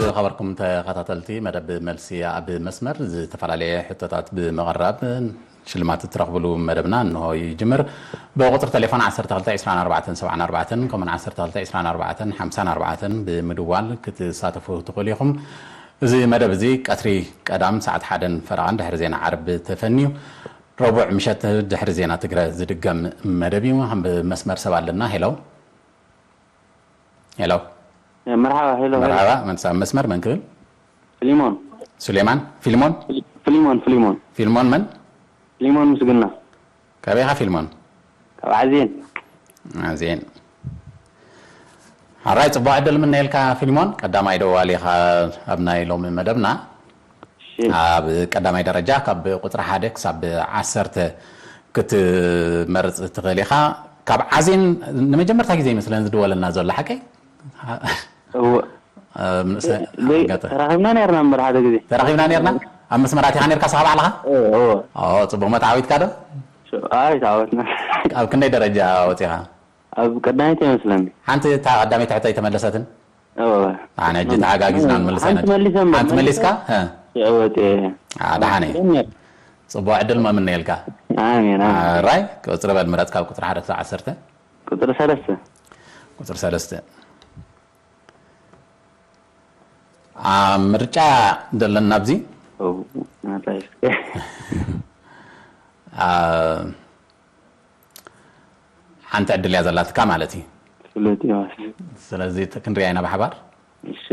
ዝኸበርኩም ተኸታተልቲ መደብ መልሲ ኣብ መስመር ዝተፈላለየ ሕቶታት ብምቕራብ ሽልማት እትረኽብሉ መደብና እንሆ ይጅምር። ብቁፅሪ ቴሌፎን ዓሰርተ ክልተ ዕስራን ኣርባዕተን ሰብዓን ኣርባዕተን ከምኡን ዓሰርተ ክልተ ዕስራን ኣርባዕተን ሓምሳን ኣርባዕተን ብምድዋል ክትሳተፉ ትኽእሉ ኢኹም። እዚ መደብ እዚ ቀትሪ ቀዳም ሰዓት ሓደን ፈረቓን ድሕሪ ዜና ዓርብ ተፈንዩ ረቡዕ ምሸት ድሕሪ ዜና ትግረ ዝድገም መደብ እዩ። ኣብ መስመር ሰብ ኣለና። ሄሎ። ሄሎ። መርሓባ፣ ሄሎ፣ ሄሎ። መርሓባ፣ መንሳ መስመር መን ክብል? ፊሊሞን። ሱሌማን? ፊልሞን? ፊሊሞን፣ ፊሊሞን። ፊልሞን መን? ፊሊሞን ምስግና። ካበይ ኢኻ ፊልሞን? ካብ ዓዜን። ዓዜን። ሓራይ ጽቡቕ ዕድል ምነየልካ ፊልሞን። ቀዳማይ ደዋሊ ኢኻ ኣብ ናይ ሎሚ መደብና። እሺ። ኣብ ቀዳማይ ደረጃ ካብ ቁጽሪ ሓደ ክሳብ ዓሰርተ ክትመርጽ ትኽእል ኢኻ። ካብ ዓዜን ንመጀመርታ ግዜ ይመስለን ዝድወለልና ዘሎ፣ ሓቀይ? እወ። ኣብ ንእሰ-፣ ደይ-፣ ኣጋጣ-፣ ተራኺብና ነርና እምበር ሓደ ግዜ። ተራኺብና ነርና? ኣብ መስመራት ኢኻ ነርካ ስኻ ባዕልኻ? እወ፣ እወ። ኦ፣ ጽቡቕ መተዓዊትካ ዶ? ሽ-፣ ኣይ፣ ተዓወትና። ኣብ ክንደይ ደረጃ ወጺኻ? ኣብ ቀዳመይቲ ይመስለኒ። ሓንቲ እታ ቀዳመይቲ ሕቶ ኣይተመለሰትን? እወ። ኣነ ሕጂ ተሓጋጊዝና ንመልሳ ሓንቲ ኢና። መሊሰ እምበር ሓንቲ መሊሰ? መሊስካ? እ። ይዕወት እየ። አ፣ ደሓን እየ። ይመስለኒ። ጽቡቕ ዕድል መምነየልካ። ኣሜን፣ ኣሜን። ኣራይ፣ ቁጽሪ በል ምረጽ ካብ ቁጽሪ ሓደ ክሳብ ዓሰርተ። ቁጽሪ ሰለስተ። ቁጽሪ ሰለስተ። አ፣ ምርጫ ደለና ኣብዚ። ኦ፣ ናታይ እስከ። አ፣ ሓንቲ ዕድል እያ ዘላትካ ማለት እዩ። ፍሉጥ እዩ። ስለዚ እቲ ክንሪኣ ኢና ብሓባር። እሺ።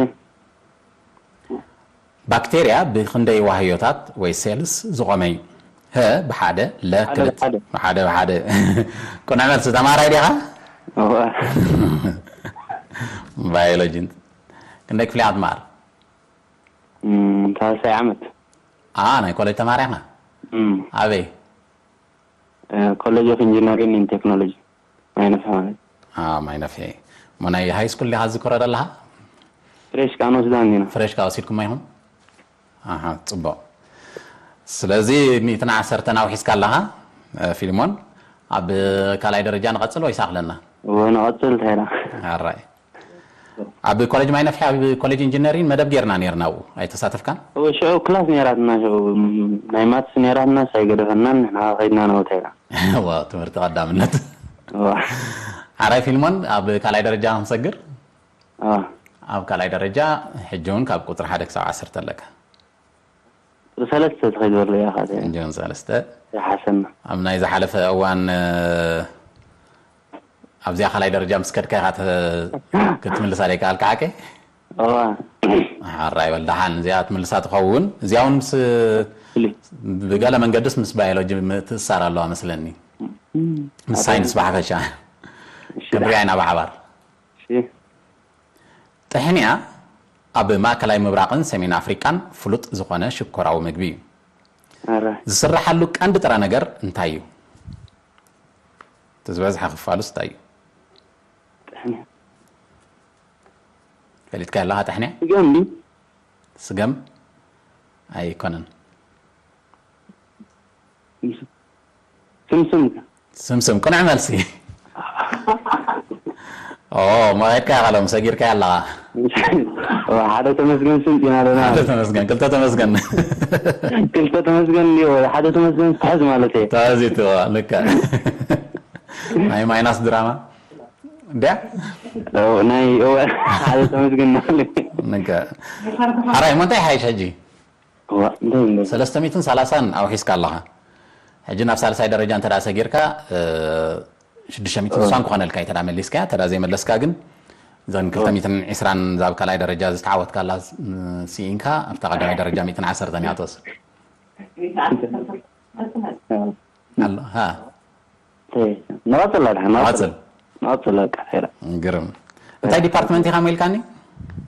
ባክቴርያ ብክንደይ ዋህዮታት ወይ ሴልስ ዝቖመ እዩ? ሀ ብሓደ፣ ለ ሓደ ክልተ። ብሓደ። ብሓደ፣ ብሓደ። ቅኑዕ መልሲ። ተማራይ ዲኻ? እወ። ባዮሎጂ። ክንደይ ክፍሊ ኢኻ ትመሃር? እም፣ ሳልሳይ ዓመት። አ፣ ናይ ኮሌጅ ተማሪ ኢኻ? እም። ኣበይ? እ፣ ኮሌጅ ኦፍ ኢንጂነሪንግ ኤንድ ቴክኖሎጂ። ማይነፍሒ ማለት። አ፣ ማይነፍሒ። እሞ ናይ ሃይ ስኩል ዲኻ ዝዝክሮ ዘለኻ? ፍሬሽ ከኣ ንወስዳ እንዲና። ፍሬሽ ከኣ ወሲድኩማ ኢኹም? ኣሃ፣ ጽቡቕ። ስለዚ ሚእትን ዓሰርተን ኣውሒስካ ኣለኻ፣ እ፣ ፊልሞን። ኣብ ካልኣይ ደረጃ ንቐጽል ወይስ ኣኽለና? እወ፣ ንቐጽል፣ እንታይ ኢላ? ኣራይ። ኣብ ኮሌጅ ማይነፍሒ፣ ኣብ ኮሌጅ ኢንጂነሪንግ መደብ ጌርና ኔርና፣ ኣብኡ ኣይተሳተፍካን? እወ፣ ሽዑ ክላስ ኔራትና፣ ሽዑ፣ ም-፣ ናይ ማትስ ኔራትናስ ኣይገደፈናን፣ ንሕና ከይድና ንወታ ኢና። እወ፣ ትምህርቲ ቀዳምነት። እወ። ሓራይ ፊልሞን፣ ኣብ ካልኣይ ደረጃ ክንሰግር? እወ። ኣብ ካልኣይ ደረጃ፣ ሕጂ እውን ካብ ቁጽሪ ሓደ ክሳብ ዓሰርተ ኣለካ። ሰለስተ ትኸይድ ዘሎ እያ፣ ካተ። እንጆን ሰለስተ። ይሓሰና። ኣብ ናይ ዝሓለፈ እዋን፣ እ፣ ኣብዚኣ ካልኣይ ደረጃ ምስ ከድካ ኢኻ ተ-፣ ክትምልሳ ዘይከኣልካ፣ ሓቀይ? እዋ። ሓራይ በል፣ ደሓን እዚኣ ትምልሳ ትኸውን። እዚኣ እውን ምስ፣ ፍሉይ። ብገለ መንገድስ ምስ ባዮሎጂ ምትእስሳር ኣለዋ መስለኒ። እም፣ ምስ ኣቶ ሳይንስ ብሓፈሻ። እሺ፣ ክንሪኣ ኢና ብሓባር። እሺ። ጥሕንያ ኣብ ማእከላይ ምብራቕን ሰሜን ኣፍሪቃን ፍሉጥ ዝኾነ ሽኮራዊ ምግቢ እዩ። ኣረ። ዝስረሓሉ ቀንዲ ጥረ ነገር እንታይ እዩ? እቲ ዝበዝሐ ክፋሉስ እንታይ እዩ? ጥሕንያ። ፈሊጥካዮ ኣለኻ ጥሕንያ? ስገም ድዩ? ስገም ኣይኮነን። ስምስም። ስምስም፣ ቅኑዕ መልሲ። ኦ፣ መቒድካ ኢኻ ሎም፣ ሰጊርካዮ ኣለኻ። ኦ፣ ሓደ ተመስገን ስም ዲና ኣለና። ሓደ ተመስገን፣ ክልተ ተመስገን። ክልተ ተመስገን እንድዩ፣ ሓደ ተመስገን ትሕዝ ማለት እየ። ተዚትዎ፣ ልክዕ። ናይ ማይናስ ድራማ። እንድያ? ኦ፣ ናይ፣ ኦ፣ ሓደ ተመስገን ማለት። ልክዕ። ሓራይ፣ እሞ እንታይ ይሓይሽ ሕጂ? እዋ፣ እንታይ ይብለካ? ሰለስተ ሚእትን ሰላሳን ኣውሒስካ ኣለኻ። ሕጂ ናብ ሳልሳይ ደረጃ እንተ ደኣ ሰጊርካ፣ እ፣ ሽዱሽተ ሚእትን ስሳን ክኾነልካ እዩ፣ እንተ ደኣ መሊስካያ። እንተ ደኣ ዘይመለስካ ግን፣ እዘን ክልተ ሚእትን ዕስራን እዛ ኣብ ካልኣይ ደረጃ ዝተዓወትካላ፣ እ፣ ስኢንካ፣ ኣብታ ቀዳማይ ደረጃ ሚእትን ዓሰርተን እያ ትወስድ። ኣሎ፣ ሃ። እይ፣ ንቐጽል፣ ንቐጽል። ንቐጽል፣ በቃ፣ ሄላ። ግርም። እንታይ ዲፓርትመንት ኢኻ ሞ ኢልካኒ?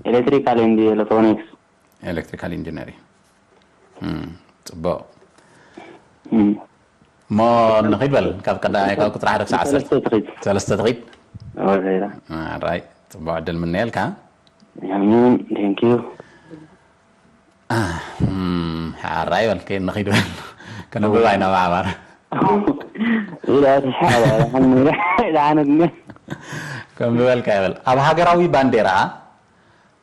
ኤሌክትሪካል ኤንድ ኤሌክትሮኒክስ። ኤሌክትሪካል ኢንጂነሪንግ። እም፣ ጽቡቕ። እም። እሞ ንኺድ በል፣ ካብ ቀዳማይ፣ ካብ ቁጽሪ ሓደ ክሳዕ ዓሰርተ። ሰለስተ ትኺድ። ሰለስተ ትኺድ? ኣዎ፣ ሄላ። ኣራይ፣ ጽቡቕ ዕድል ምነየልካ። ኣሜን፣ ቴንክ ዩ። አ፣ እም፣ ሓራይ በል፣ ከ-፣ ንኺድ በል። ከነንብባ ኢና ብሓባር። ኢላ ትሓባር፣ ሓኒ፣ ደሓነት እኒኣ። ከንብበልካ ይበል። ኣብ ሃገራዊ ባንዴራ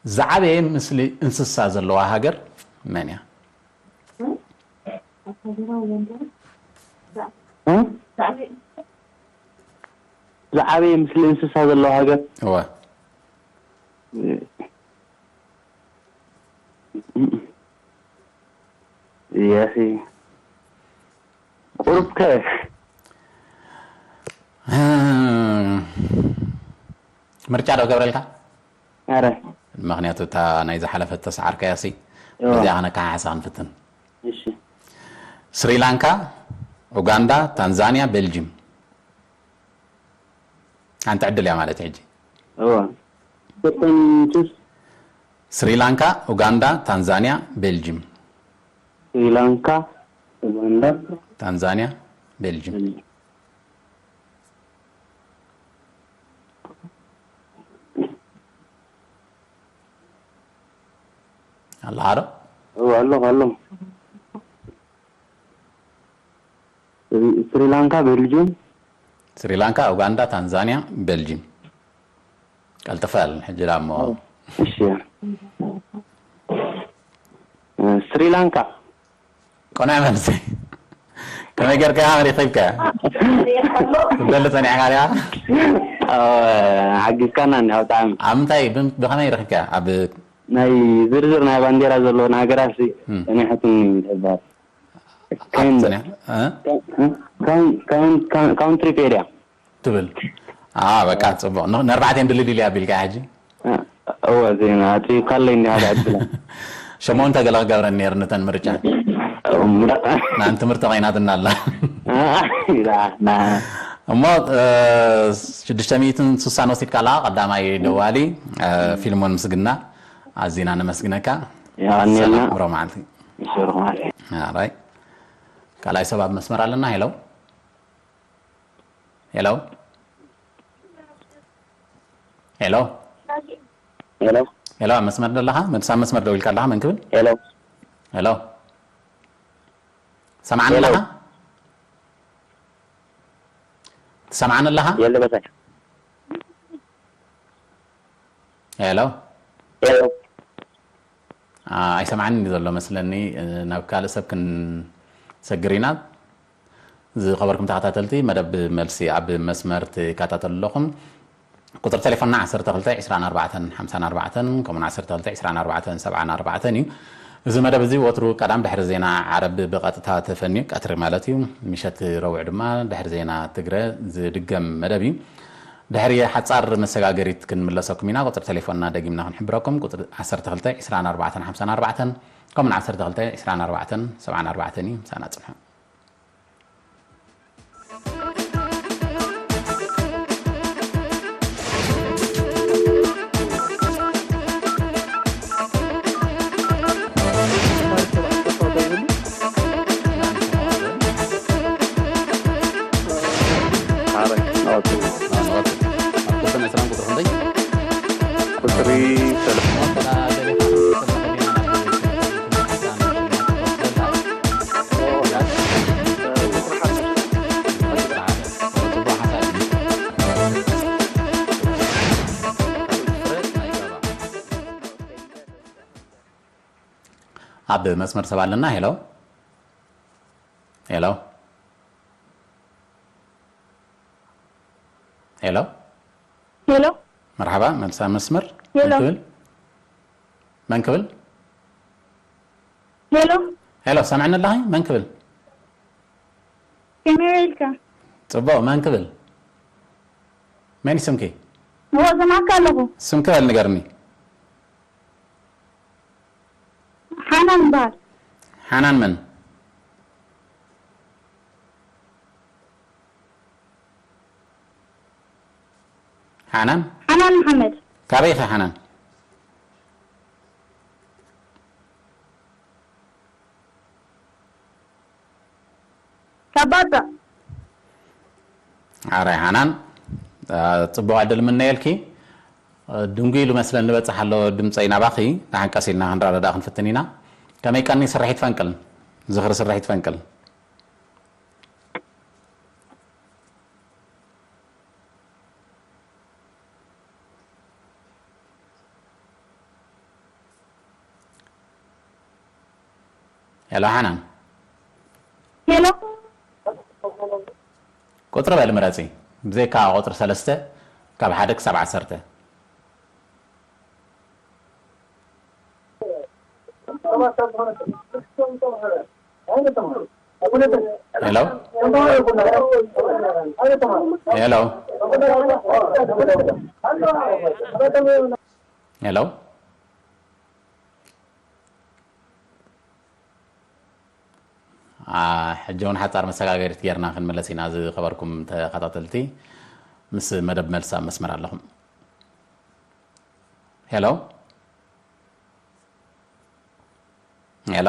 ዝዓበየ ምስሊ እንስሳ ዘለዋ ሃገር መን እያ? እ? ዝዓበየ ምስሊ እንስሳ ዘለዎ ሃገር እወ። ያኺ ቁሩብ ከ ምርጫ ዶ ገብረልካ? ኣረ ምኽንያቱ እታ ናይ ዝሓለፈት ተሰዓርካያ ሲ እወ። እዚኣ ከነከሓሕሳ ክንፍትን። እሺ ስሪላንካ፣ ኡጋንዳ፣ ታንዛንያ፣ ቤልጂም። ሓንቲ ዕድል እያ ማለት ሕጂ። እወ ሰጠኝትስ ስሪላንካ፣ ኡጋንዳ፣ ታንዛንያ፣ ቤልጂም። ስሪላንካ ኡጋንዳ ታንዛንያ፣ ቤልጂም። ኣለኻ ዶ? እወ ኣለኹ ኣለኹ ስሪላንካ ቤልጅየም ስሪላንካ፣ ኡጋንዳ፣ ታንዛንያ፣ ቤልጂም። ቀልጥፈል ሕጂ ዳ እሞ እሺ ስሪላንካ ቆናይ መልሲ። ከመይ ጌርካ መሪኺብካ? ትደሊ ጸኒሕካ ዲኻ? ሓጊዝካና እኒኣ ብጣዕሚ ኣብ ምንታይ ብ- ብኸመይ ረኺብካ? ኣብ ናይ ዝርዝር ናይ ባንዴራ ዘለወን ሃገራት እም። ጸኒሐትኒ ትበሃል ኣብ ጸኒሕ- እ? ካውንትሪፔድያ ትብል ኣ በቃ ጽቡቕ ን- ንኣርባዕቴን ድልድል እያ ኣቢልካ ሕጂ እወ ዜና ኣጽዩካለይ እንዲ ሓደ ዕድላ ሸሞንተ ገለ ክገብረን ነይሩ ነተን ምርጫ ምረቕ ናን ትምህርቲ ኮይናትና ኣላ እሞ ሽዱሽተ ሚእትን ስሳን ወሲድካ ኣለካ ቀዳማይ ደዋሊ ፊልሞን ምስግና ኣዚና ነመስግነካ የቐንየልና ብሮ መዓልቲ ሽሩኹማት ራይ ካልኣይ ሰብ ኣብ መስመር ኣለና ሄሎ ሄሎ ሄሎ ሄሎ ሄሎ ኣብ መስመር ደለኻ መልሳ መስመር ደው ኢልካ ኣለኻ መን ክብል ሄሎ ሄሎ ሰማዓኒ ኣለኻ ትሰማዓኒ ኣለኻ የለ በታይ ሄሎ ሄሎ ኣይሰምዓኒ ዘሎ መስለኒ ናብ ካልእ ሰብ ክንሰግር ኢና ዝኸበርኩም ተኸታተልቲ መደብ መልሲ ኣብ መስመር ትከታተሉ ኣለኹም ቁፅሪ ቴሌፎንና ዓሰርተ ክልተ ዕስራን ኣርባዕተን ሓምሳን ኣርባዕተን ከምኡን ዓሰርተ ክልተ ዕስራን ኣርባዕተን ሰብዓን ኣርባዕተን እዩ እዚ መደብ እዚ ወትሩ ቀዳም ድሕሪ ዜና ዓረብ ብቐጥታ ተፈንዩ ቀትሪ ማለት እዩ ምሸት ረቡዕ ድማ ድሕሪ ዜና ትግረ ዝድገም መደብ እዩ ድሕሪ ሓጻር መሰጋገሪት ክንምለሰኩም ኢና። ቁጽሪ ተሌፎንና ደጊምና ክንሕብረኩም። ቁጽሪ ዓሰርተ ክልተ ዕስራን ኣርባዕተን ሓምሳን ኣርባዕተን ከምኡን ዓሰርተ ክልተ ዕስራን ኣርባዕተን ሰብዓን ኣርባዕተን እዩ። ምሳና ጽንሑ። ቁጽሪ ኣብ መስመር ሰብ ኣለና። ሄሎ ሄሎ ሄሎ ሄሎ መርሓባ መልሳ መስመር ሄሎ። መን ክብል መን ክብል ሄሎ ሄሎ ሰምዕኒ ኣለኺ መን ክብል ከመይ ውዒልካ? ጽቡቕ መን ክብል መን እዩ ስምኪ እዎ ሰማዕካ ኣለኹ። ስምኪ በል ንገርኒ ሓናን ይበሃል። ሓናን መን ሓናን ሓናን መሓመድ ካበይ ኢኺ ሓናን ካብ ባጽዕ ኣራይ ሓናን ጽቡቕ ዕድል ምነየልኪ ድንጉ ኢሉ መስለኒ በጽሕ ኣሎ ድምፀይ ናባኺ ንሓንቀስ ኢልና ክንረዳዳእ ክንፍትን ኢና ከመይ ቀኒ ስርሒት ፈንቅል ዝኽሪ ስርሒት ፈንቅል ሄሎ ሓናን፣ ቁጽሪ በሊ ምረጺ፣ ብዘይካ ቁጽሪ ሰለስተ ካብ ሓደ ክሳብ ዓሰርተ። ሄሎ፣ ሄሎ፣ ሄሎ። ሕጂ እውን ሓጻር መሰጋገሪት ጌርና ክንምለስ ኢና። ዝኸበርኩም ተኸታተልቲ፣ ምስ መደብ መልሲ ኣብ መስመር ኣለኹም። ሄሎ፣ ሄሎ፣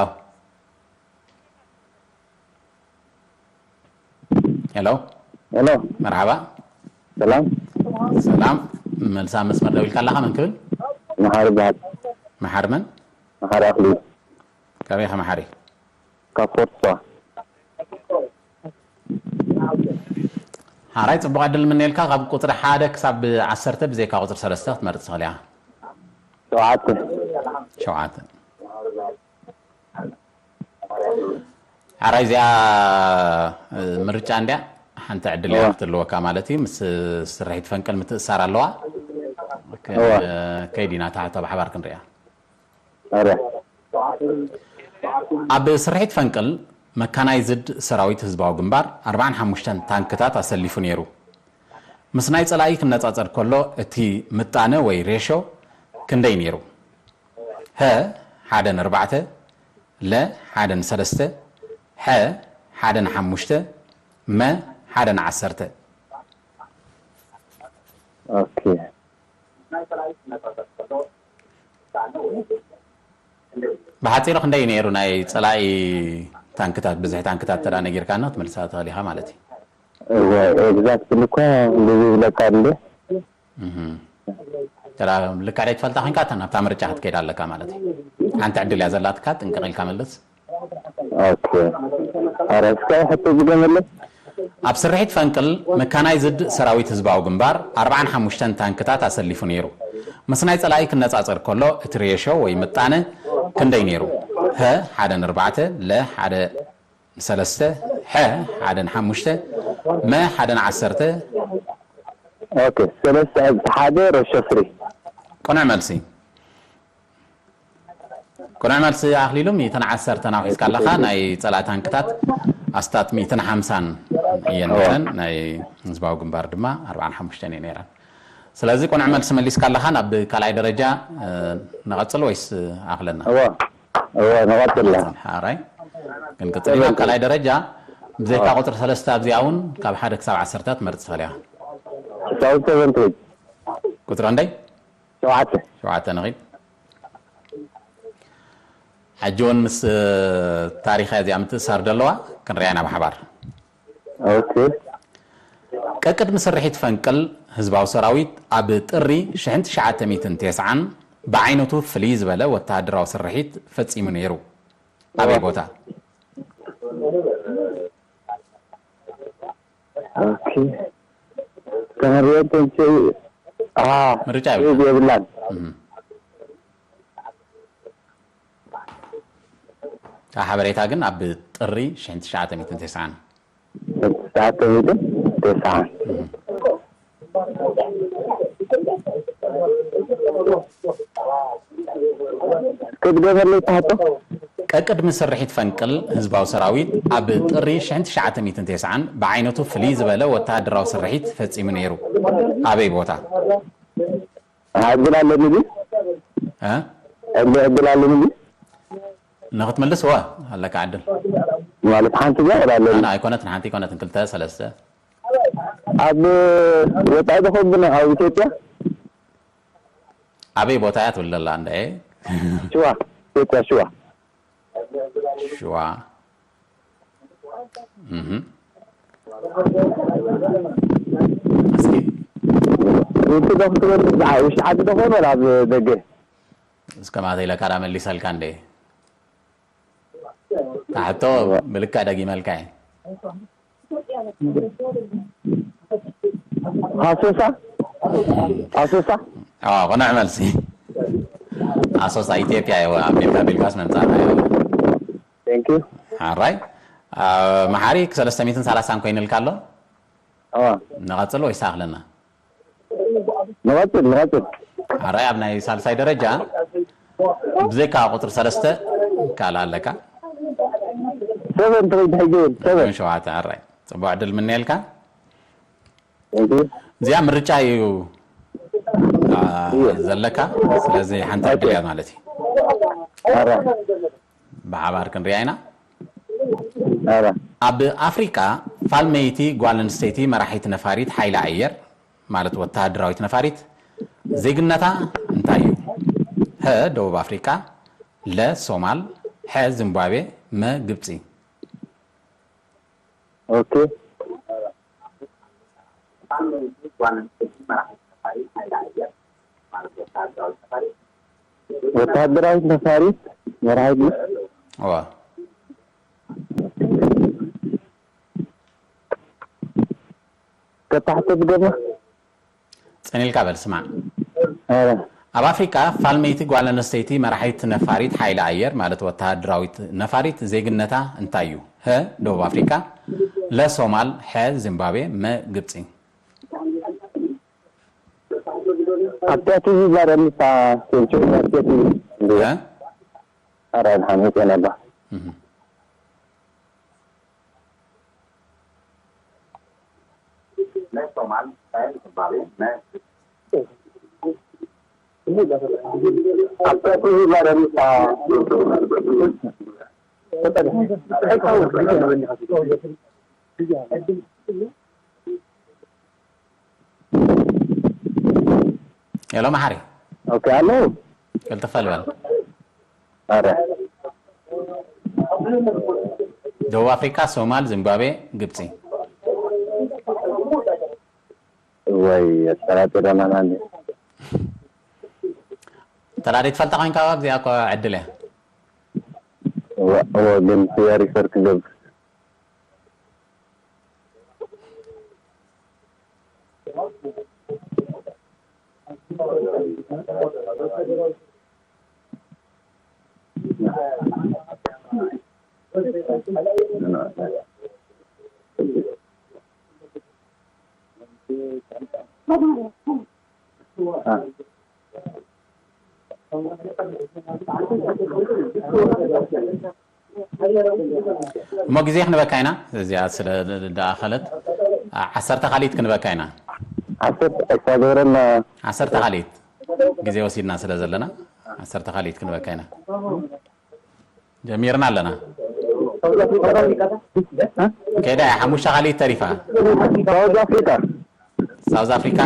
ሄሎ። ሄሎ። መርሓባ። ሰላም። ሰላም። መልሲ ኣብ መስመር ደው ኢልካ ኣለኻ፣ መን ክብል? መሓሪ በሃል። መሓሪ መን? መሓሪ ኣኽሊሉ። ካበይ ኢኻ መሓሪ? ካብ ፎርት ሸዋ። ሓራይ፣ ጽቡቕ ዕድል ምነየልካ። ካብ ቁጽሪ ሓደ ክሳብ ዓሰርተ ብዘይካ ቁጽሪ ሰለስተ ክትመርጽ ትኽእል ኢኻ። ሸውዓተ። ሸውዓተ። ሓራይ፣ እዚኣ፣ እ፣ ምርጫ እንድያ፣ ሓንቲ ዕድል እያ ክትህልወካ ማለት እዩ። ምስ ስርሒት ፈንቅል ምትእሳር ኣለዋ። ከ-፣ እዋ። ከይድ ኢና፣ ታሕቶ ብሓባር ክንሪኣ። ኣረ። ኣብ ስርሒት ፈንቅል መካናይዝድ ሰራዊት ህዝባዊ ግንባር ኣርባዓን ሓሙሽተን ታንክታት ኣሰሊፉ ነይሩ። ምስ ናይ ጸላኢ ክነጻጸር ከሎ እቲ ምጣነ ወይ ሬሾ ክንደይ ነይሩ? ሀ ሓደ ንኣርባዕተ፣ ለ ሓደ ንሰለስተ፣ ሐ ሓደ ንሓሙሽተ፣ መ ሓደ ንዓሰርተ። ኦኬ። ብሓጺሩ ክንደይ ነይሩ ናይ ጸላኢ ታንክታት፣ ብዝሒ ታንክታት ተዳ ነጊርካና ክትመልሳ ትኽእል ኢኻ ማለት እዩ። እወ፣ ኤግዛክትሊ እኳ እንደዚ ይብለካ እንደ። እህ። ተራ ልክዕ ደይ ትፈልጣ ኮንካ፣ እታ ናብታ ምርጫ ክትከይድ ኣለካ ማለት እዩ። ሓንቲ ዕድል እያ ዘላትካ፣ ጥንቅቕ ኢልካ መልስ። ኦኬ። ኣረ፣ እስከ ሕቶ ዝገመለይ? ኣብ ስርሒት ፈንቅል መካናይዝድ ሰራዊት ህዝባዊ ግንባር ኣርባዓን ሓሙሽተን ታንክታት ኣሰሊፉ ነይሩ። ምስ ናይ ጸላኢ ክነጻጸር ከሎ፣ እቲ ሬሾ ወይ ምጣነ ክንደይ ነይሩ? ሀ፣ ሓደ ንኣርባዕተ፣ ለ፣ ሓደ ንሰለስተ፣ ሐ፣ ሓደ ንሓሙሽተ፣ መ፣ ሓደ ንዓሰርተ። ኦኬ፣ ሰለስተ፣ ሓደ፣ ሬሾ ስሪ። ቅኑዕ መልሲ። ቅኑዕ መልሲ ኣኽሊሉ፣ ሚእትን ዓሰርተን ኣውሒስካ ኣለኻ። ናይ ጸላኢ ታንክታት ኣስታት ሚእትን ሓምሳን እየን እዋ። ነይረን፣ ናይ ህዝባዊ ግንባር ድማ ኣርባዓን ሓሙሽተን እየን ነይረን። ስለዚ ቅኑዕ መልሲ መሊስካ ኣለኻ። ናብ ካልኣይ ደረጃ፣ እ፣ ንቐጽል ወይስ ኣኽለና? እዋ፣ እዋ፣ ንቐጽል። ሓራይ። ክንቅጽል ኢና። እዋ። ካልኣይ ደረጃ፣ ብዘይካ እዋ። ቁጽሪ ሰለስተ ኣብዚኣ እውን ካብ ሓደ ክሳብ ዓሰርተ ትመርጽ ትኽእል ኢኻ። ሰብን ሰብን ትብል። ቁጽሪ ክንደይ? ሸውዓተ። ሸውዓተ ንኺድ። ሕጂ እውን ምስ፣ እ፣ ታሪኻ እዚኣ ምትእሳር ደለዋ ክንሪኣ ኢና ብሓባር። ኦኬ። ቀቅድሚ ስርሒት ፈንቅል ህዝባዊ ሰራዊት ኣብ ጥሪ ሽሕን ትሽዓተ ሚእትን ተስዓን ብዓይነቱ ፍልይ ዝበለ ወተሃደራዊ ስርሒት ፈጺሙ ነይሩ። ኣበይ እዋ። ቦታ? ኦኬ። ተመሪየን ተንስኡ። ኣሃ። ምርጫ ሴቭ የብላን። የብላን። እህ። እታ ሓበሬታ ግን ኣብ ጥሪ ሽሕን ትሽዓተ ሚእትን ተስዓን። ትሽዓተ ሚእትን ተስዓን። እህ። ክትገመለይ ትሓቶ? ቀቅድሚ ስርሒት ፈንቅል ህዝባዊ ሰራዊት ኣብ ጥሪ ሽሕን ትሽዓተ ሚእትን ተስዓን ብዓይነቱ ፍልይ ዝበለ ወተሃደራዊ ስርሒት ፈጺሙ ነይሩ። ኣበይ ቦታ? ዕድል ኣለኒ ድዩ? እ? ዕድል፣ ዕድል ኣለኒ ድዩ? ንኽትምልስ፣ እወ፣ ኣለካ ዕድል። ማለት ሓንቲ እያ፣ ዕድል ኣለኒ። ኣና ኣይኮነትን፣ ሓንቲ ኣይኮነትን፣ ክልተ፣ ሰለስተ። ኣብ ወጻኢ ዶ ኮን ኣብ ኢትዮጵያ? ኣበይ ቦታ እያ ትብል ዘላ እንደ? ሽዋ፣ ኢትዮጵያ ሽዋ። ሽዋ። እህ። እስኪ ውሽጢ ዶ ክትበል፣ ውሽጢ ዓዲ ዶ ኮን ወላ ኣብ ደገ? እስከ ማተ ኢለካ ዳ መሊሰልካ እንደ? ታሕቶ ብልካ ደጊመልካ እየ። ኣሶሳ? ኣሶሳ? ኣዎ፣ ቅኑዕ መልሲ። ኣሶሳ ኢትዮጵያ እየ፣ ኣቢልካ፣ ኣቢልካስ መምጻእካ እየ። Thank you. ሓራይ መሓሪ ሰለስተ ሚእትን ሰላሳን ኮይንልካ ኣሎ። ኣዋ ንቐጽል ወይ ሳኽለና? ንቐጽል ንቐጽል። ሓራይ ኣብ ናይ ሳልሳይ ደረጃ ብዘይካ ቁጽሪ ሰለስተ ካልእ ኣለካ? ሰበን ትኸይድ ሕጂ እውን ሰበን። ሸዋተ ሓራይ ጽቡቕ ዕድል ምነየልካ። Thank you. እዚኣ ምርጫ እዩ ኣ፣ ዘለካ። ስለዚ ሓንቲ ዕድል እያ ማለት እዩ። ኣራ ብሓባር ክንሪኣ ኢና። ኣራ ኣብ ኣፍሪቃ ፋልመይቲ ጓል ኣንስተይቲ መራሒት ነፋሪት ሓይሊ ኣየር ማለት ወተሃደራዊት ነፋሪት ዜግነታ እንታይ እዩ? ሀ ደቡብ ኣፍሪቃ፣ ለ ሶማል፣ ሐ ዚምባብዌ፣ መ ግብፂ። ኦኬ። ወተሃደራዊት ነፋሪት መራሒት ነፋሪት መራሒት እዋ ከታሕተ ትገብራ ጸኒልካ በል ስማዕ። ኣረ ኣብ ኣፍሪቃ ፋልመይቲ ጓል ኣንስተይቲ መራሒት ነፋሪት ሓይሊ ኣየር ማለት ወተሃደራዊት ነፋሪት ዜግነታ እንታይ እዩ? ሀ ደቡብ ኣፍሪቃ፣ ለ ሶማል፣ ሐ ዚምባብዌ፣ መ ግብፂ። ኣብታ ቲቪ ዛረብ ምሳ ሴንቹሪ ማርኬት እዩ እ? ኣረ ሓሚት ነባ እህ። ሄሎ መሓሪ ኦኬ ኣለዉ ቅልጥፍ በል። ኣረ ደቡብ ኣፍሪካ፣ ሶማል፣ ዚምባብዌ፣ ግብፂ። ወይ ኣጠራጥረናና እንዴ እንተ ደኣ ትፈልጣ ኮይንካ ኣብዚኣ እኮ ዕድል እያ። ወ- ወ- ግን ሪፈር ክገብር እሞ ግዜ ክንበካ ኢና። እዚኣ ስለ ደኣኸለት ዓሰርተ ካልኢት ክንበካ ኢና። ዓሰርተ ኣይሳገረና ዓሰርተ ካልኢት ግዜ ወሲድና ስለ ዘለና ዓሰርተ ካልኢት ክንበካ ኢና። ጀሚርና ኣለና። ከይዳ እያ ሓሙሽተ ካልኢት ተሪፋ። ሳውዝ ኣፍሪካ ሳውዝ ኣፍሪካ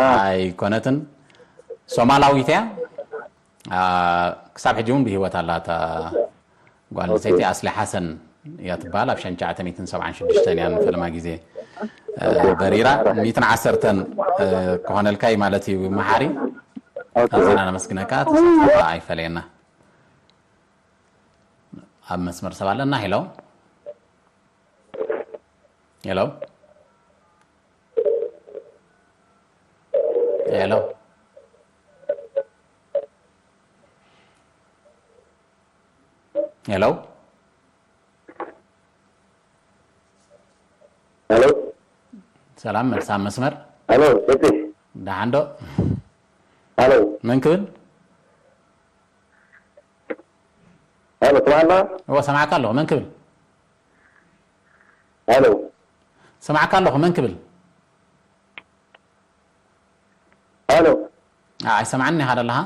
ኣይኮነትን። ሶማላዊት እያ። ክሳብ ሕጂ እውን ብሂወት ኣላ እታ ጓል ኣንስተይቲ። ኣስሊ ሓሰን እያ ትበሃል። ኣብ ሸንቻ ዓተሚትን ሰብዓን ሽዱሽተን እያ ንፈለማ ግዜ በሪራ። ሚእትን ዓሰርተን ክኾነልካ እዩ ማለት እዩ። መሓሪ ኣዝና ነመስግነካ። ተሳትፎ ኣይፈለየና። ኣብ መስመር ሰብ ኣለና። ሄሎ ሄሎ ሄሎ ሄሎ ሄሎ ሰላም፣ መልሳ ኣብ መስመር። ሄሎ እቲ ደሓን ዶ? ሄሎ መን ክብል? ሄሎ ትማና እዎ ሰማዕካ ኣለኹ። መን ክብል? ሄሎ ሰማዕካ ኣለኹ። መን ክብል? ሄሎ ኣይሰማዕኒ ኢኻ ደለኻ?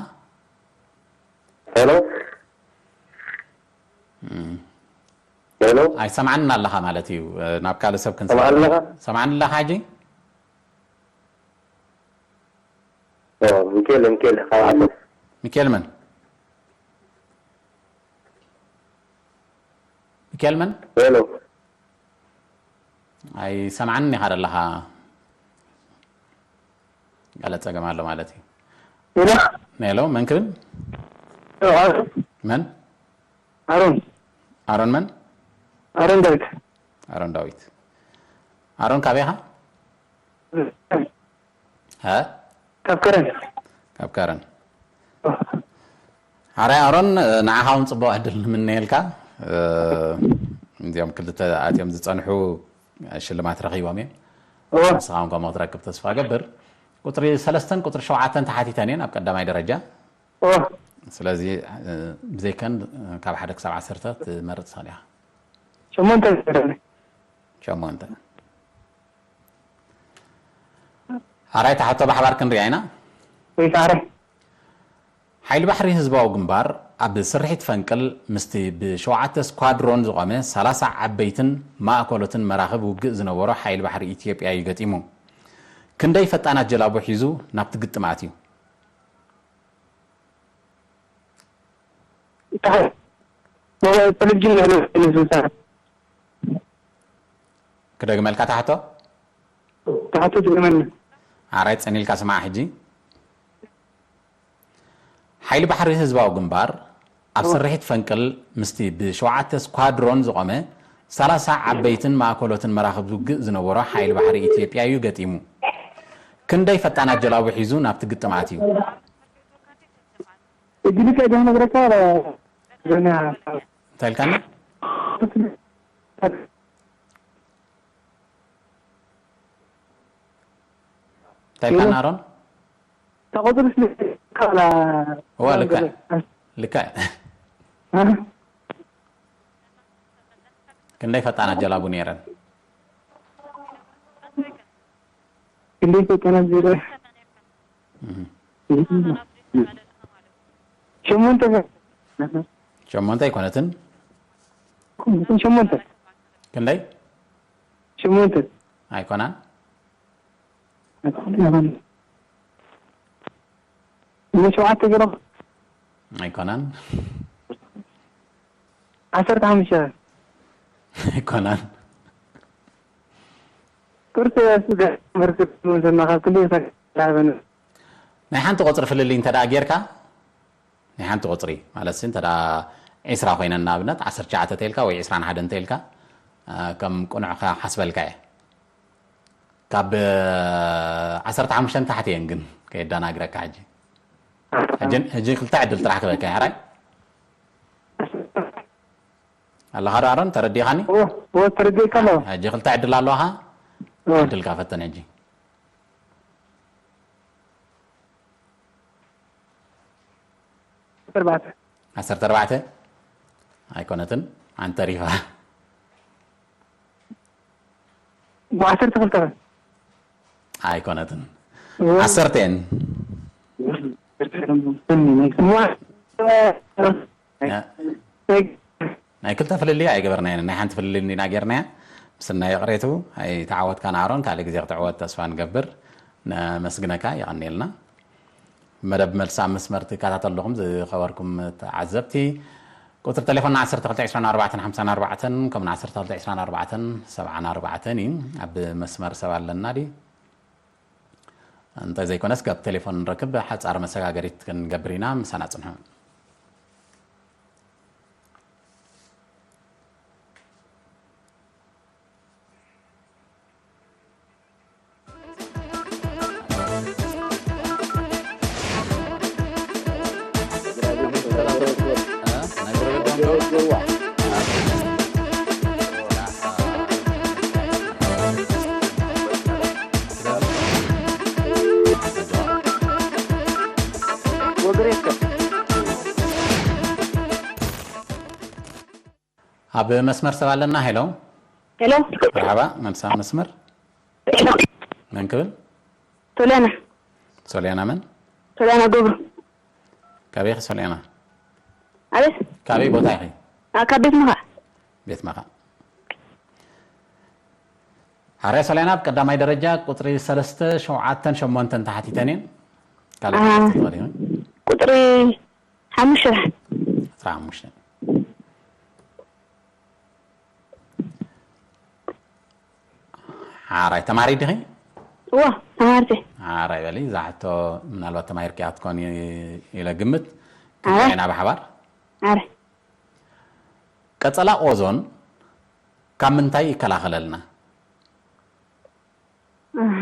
ሄሎ ሄሎ ኣይሰማዕኒ ኣለኻ ማለት እዩ። ናብ ካልእ ሰብ ክንሰ ሰማዕኒ ኣለኻ? ሰማዕኒ ኣለኻ ሕጂ? ኦ፣ ሚካኤል ሚካኤል ካብ ዓሰብ ሚካኤል መን? ሚካኤል መን? ሄሎ ኣይሰማዕኒ ኢኻ ደለኻ። ገለ ጸገም ኣሎ ማለት እዩ። ሄሎ ሄሎ መን ክብል? ሄሎ፣ መን? ኣሮን ኣሮን መን? ኣሮን ዳዊት ኣሮን ዳዊት። ኣሮን ካበይ ኢኻ? ሀ? ካብ ከረን ካብ ከረን። ሓራይ ኣሮን ንዓኻ እውን ጽቡቕ ዕድል ንምነየልካ። እዚኦም ክልተ ኣትዮም ዝጸንሑ ሽልማት ረኺቦም እዮም። ንስኻ እውን ከምኡ ክትረክብ ተስፋ ገብር። ቁፅሪ ሰለስተን ቁፅሪ ሸውዓተን ተሓቲተን እየን ኣብ ቀዳማይ ደረጃ። ስለዚ ብዘይከን ካብ ሓደ ክሳብ ዓሰርተ ትመርፅ ትኽእል ኢኻ። ሸሞንተ። ሸሞንተ። ሓራይ ትሓቶ ብሓባር ክንሪኣ ኢና። ሓይሊ ባሕሪ ህዝባዊ ግንባር ኣብ ስርሒት ፈንቅል ምስቲ ብሸውዓተ ስኳድሮን ዝቖመ ሰላሳ ዓበይትን ማእከሎትን መራኽብ ውግእ ዝነበሮ ሓይሊ ባሕሪ ኢትዮጵያ እዩ ገጢሙ። ክንደይ ፈጣናት ጀላቡ ሒዙ ናብቲ ግጥም ኣትዩ? ክደግመልካ ታሕቶ? ታሕቶ ድገመልና። ኣራይ ጸኒልካ ስማዕ ሕጂ። ሓይሊ ባሕሪ ህዝባዊ ግንባር ኣብ ስርሒት ፈንቅል ምስቲ ብሸውዓተ ስኳድሮን ዝቖመ ሰላሳ ዓበይትን ማእከሎትን መራኽብ ውግእ ዝነበሮ ሓይሊ ባሕሪ ኢትዮጵያ እዩ ገጢሙ። ክንደይ ፈጣናት ጀላቡ ሒዙ ናብቲ ግጥም ኣትዩ? እጅ ልካ ዲያ ነግረካ። እንታይ ኢልካኒ? እንታይ ኢልካኒ ኣሮን? ተቆፅርስ ካላ እዋ ልካ ልካ ክንደይ ፈጣናት ጀላቡ ነይረን? ክንደይ ፈጣናት ጀላቡ? ሸሞንተ። ሸሞንተ ኣይኮነትን። ሸሞንተ። ክንደይ? ሸሞንተ። ኣይኮናን። እሞ ሸውዓተ ገይሮም? ኣይኮናን። ዓሰርተ ሓሙሽተ። ኣይኮናን። ቁርሲ ስጋ መርክብ መሰና ካብ ክንደይ ይኸፍል? ናይ ሓንቲ ቁፅሪ ፍልልይ እንተ ደኣ ጌርካ፣ ናይ ሓንቲ ቁፅሪ ማለት ሲ እንተ ደኣ ዒስራ ኮይነን ንኣብነት ዓሰርተ ትሽዓተ እንተ ኢልካ ወይ ዒስራን ሓደን እንተ ኢልካ፣ እ፣ ከም ቅኑዕ ክሓስበልካ እየ። ካብ ዓሰርተ ሓሙሽተ ንታሕቲ እየን ግን ከየዳናግረካ። ሕጂ ሕጂ ሕጂ ክልተ ዕድል ጥራሕ ክበካ ሕራይ ኣለኻ ዶ ኣሮን? ተረዲኻኒ? እወ፣ እወ፣ ተረዲእካ ኣለኹ። ሕጂ ክልተ ዕድል ኣለኻ። እወ። ዕድልካ ፈተን ሕጂ። ኣርባዕተ። ዓሰርተ ኣርባዕተ ኣይኮነትን፣ ሓንቲ ተሪፋ። ዓሰርተ ክልተ። ኣይኮነትን። እወ። ዓሰርተ እየን። እወ። ናይ ክልተ ፍልልይ ኣይገበርናየን፣ ናይ ሓንቲ ፍልልይ እንዲና ጌርናያ። ምስናይ ይቕሬቱ ኣይተዓወትካን ኣሮን፣ ካልእ ግዜ ክትዕወት ተስፋ ንገብር። ነመስግነካ፣ የቐንየልና። መደብ መልሲ ኣብ መስመር ትከታተሉ ኣለኹም ዝኸበርኩም ተዓዘብቲ። ቁጽሪ ቴሌፎንና ዓሰርተ ክልተ ዕስራን ኣርባዕተን ሓምሳን ኣርባዕተን፣ ከምኡውን ዓሰርተ ክልተ ዕስራን ኣርባዕተን ሰብዓን ኣርባዕተን እዩ። ኣብ መስመር ሰብ ኣለና ድዩ? እንተ ዘይኮነስ፣ ካብ ቴሌፎን ንረክብ ሓጻር መሰጋገሪት ክንገብር ኢና። ምሳና ጽንሑ። ኣብ መስመር ሰብ ኣለና። ሄሎ። ሄሎ። መርሓባ፣ መልሳ መስመር። ሄሎ። መን ክብል? ሶልያና። ሶልያና መን? ሶልያና ገብሩ። ካበይ ኢኺ ሶልያና? ኣቤት። ካበይ ቦታ ኢኺ? ኣ፣ ካብ ቤት መኻእ። ቤት መኻእ። ሓራይ ሶልያና፣ ኣብ ቀዳማይ ደረጃ ቁጽሪ ሰለስተ፣ ሸውዓተን ሸሞንተን ተሓቲተን እየን። ካልእ ኣሃ። ትኽእሊ ኢኺ? ቁጽሪ ሓሙሽተ። ዕስራ ሓሙሽተ። ሓራይ ተማሃሪት ዲኺ? እወ፣ ተማሃርቲ። ሓራይ በሊ፣ እዛ ሕቶ ምናልባት ተማሂርኪያ ክትኮኒ ኢለ ግምት። ኣረ። ክንሪኣ ኢና ብሓባር። ኣረ። ቀጸላ ኦዞን ካብ ምንታይ ይከላኸለልና? ኣሃ።